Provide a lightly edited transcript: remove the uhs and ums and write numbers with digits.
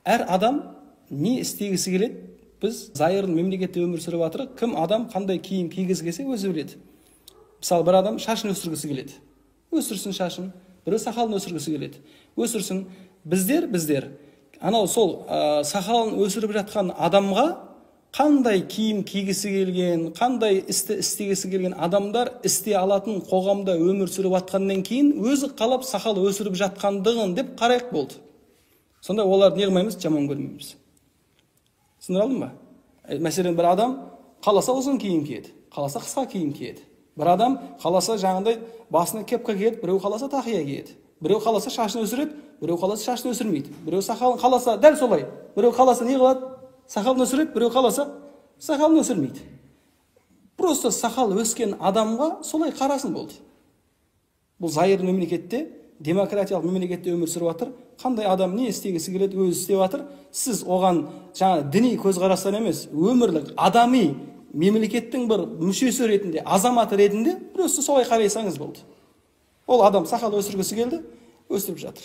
Әр адам не істегісі келеді, біз зайырлы мемлекетте өмір сүріп жатырық, кім адам қандай киім кигісі келсе өзі біледі. Мысалы, бір адам шашын өсіргісі келеді, өсірсін шашын, біреу сақалын өсіргісі келеді, өсірсін. Біздер анау сол сақалын өсіріп жатқан адамға қандай киім кигісі келген, қандай істі істегісі келген адамдар істей алатын қоғамда өмір сүріп жатқаннан кейін өзі қалап сақал өсіріп жатқандығын деп қарайық болды. Сонда оларды не қылмаймыз, жаман көрмейміз. Түсіндіре алдым ба? Мәселен, бір адам қаласа ұзын киім киеді, қаласа қысқа киім киеді. Бір адам қаласа жаңағындай басына кепка киеді, біреу қаласа тақия киеді. Біреу қаласа шашын өсіреді, біреу қаласа шашын өсірмейді. Біреу сақалын қаласа дәл солай. Біреу қаласа не қылады? Сақалын өсіреді, біреу қаласа сақалын өсірмейді. Просто сақал өскен адамға солай қарасын болды. Бұл зайырлы мемлекетте, демократиялық мемлекетте өмір сүріп жатыр. Қандай адам не істегісі келеді, өзі істеп жатыр. Сіз оған жаңа діни көзқарастан емес, өмірлік, адами мемлекеттің бір мүшесі ретінде, азаматы ретінде просто солай қарайсаңыз болды. Ол адам сақал өсіргісі келді, өсіріп жатыр.